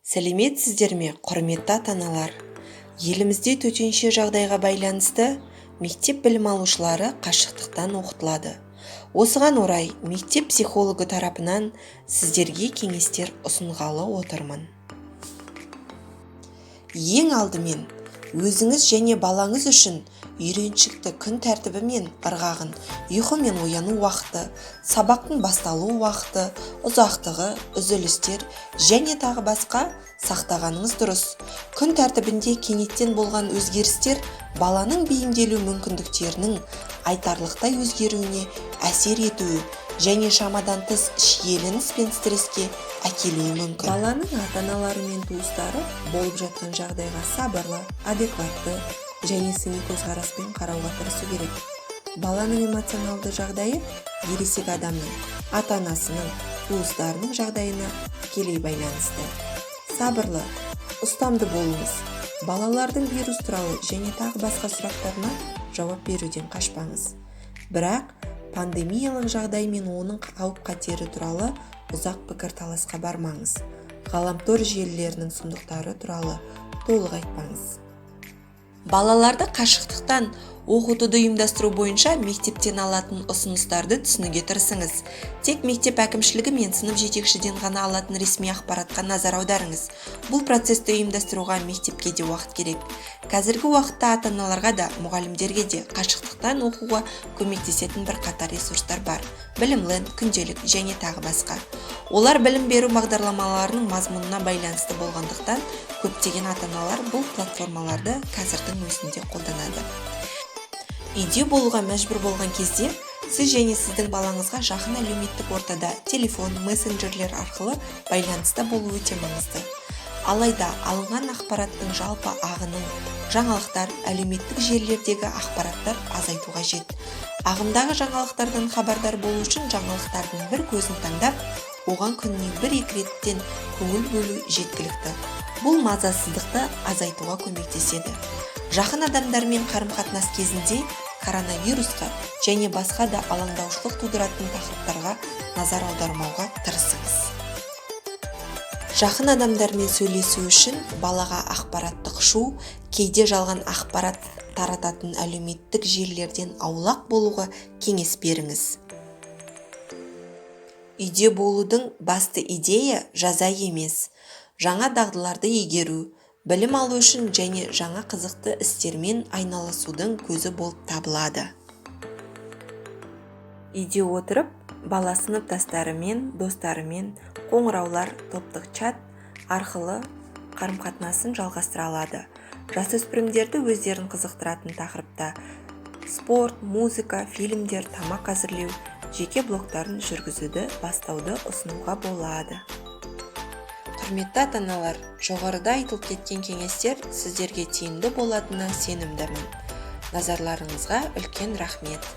Сәлеметсіздер ме, құрметті ата-аналар! Елімізде төтенше жағдайға байланысты мектеп білім алушылары қашықтықтан оқытылады. Осыған орай мектеп психологы тарапынан сіздерге кеңестер ұсынғалы отырмын. Ең алдымен өзіңіз және балаңыз үшін үйреншікті күн тәртібі мен ырғағын, ұйқы мен ояну уақыты, сабақтың басталу уақыты, ұзақтығы, үзілістер және тағы басқа сақтағаныңыз дұрыс. Күн тәртібінде кенеттен болған өзгерістер баланың бейімделу мүмкіндіктерінің айтарлықтай өзгеруіне әсер етуі және шамадан тыс шиеленіс пен стресске әкелуі мүмкін. Баланың ата-аналары мен туыстары болып жатқан жағдайға сабырлы, адекватты және сыни көзқараспен қарауға тырысу керек. Баланың эмоционалды жағдайы ересек адамның, ата-анасының, туыстарының жағдайына тікелей байланысты. Сабырлы, ұстамды болыңыз. Балалардың вирус туралы және тағы басқа сұрақтарына жауап беруден қашпаңыз. Бірақ пандемиялық жағдай мен оның қауіп-қатері туралы ұзақ пікірталасқа бармаңыз. Ғаламтор желілерінің сұмдықтары туралы толық айтпаңыз. Балаларды қашықтықтан оқытуды ұйымдастыру бойынша мектептен алатын ұсыныстарды түсінуге тырысыңыз. Тек мектеп әкімшілігі мен сынып жетекшіден ғана алатын ресми ақпаратқа назар аударыңыз. Бұл процесті ұйымдастыруға мектепке де уақыт керек. Қазіргі уақытта ата-аналарға да, мұғалімдерге де қашықтықтан оқуға көмектесетін бірқатар ресурстар бар: Білімленд, Күнделік және тағы басқа. Олар білім беру бағдарламаларының мазмұнына байланысты болғандықтан, көптеген ата-аналар бұл платформаларды қазірдің өзінде қолданады. Үйде болуға мәжбүр болған кезде сіз және сіздің балаңызға жақын әлеуметтік ортада телефон, мессенджерлер арқылы байланыста болу өте маңызды. Алайда алынған ақпараттың жалпы ағынын, жаңалықтар, әлеуметтік желілердегі ақпараттар, азайту қажет. Ағымдағы жаңалықтардан хабардар болу үшін жаңалықтардың бір көзін таңдап, оған күніне бір-екі реттен көңіл бөлу жеткілікті. Бұл мазасыздықты азайтуға көмектеседі. Жақын адамдармен қарым-қатынас кезінде коронавирусқа және басқа да алаңдаушылық тудыратын тақырыптарға назар аудармауға тырысыңыз. Жақын адамдармен сөйлесу үшін балаға ақпараттық шу, кейде жалған ақпарат тарататын әлеуметтік желілерден аулақ болуға кеңес беріңіз. Үйде болудың басты идея жаза емес, жаңа дағдыларды игеру, білім алу үшін және жаңа қызықты істермен айналысудың көзі болып табылады. Үйде отырып, бала сыныптастарымен, достарымен қоңыраулар, топтық чат арқылы қарым-қатынасын жалғастыра алады. Жасөспірімдерді өздерін қызықтыратын тақырыпта спорт, музыка, фильмдер, тамақ әзірлеу, жеке блогтарын жүргізуді бастауды ұсынуға болады. Құрметті ата-аналар, жоғарыда айтылып кеткен кеңестер сіздерге тиімді болатынына сенімдімін. Назарларыңызға үлкен рахмет!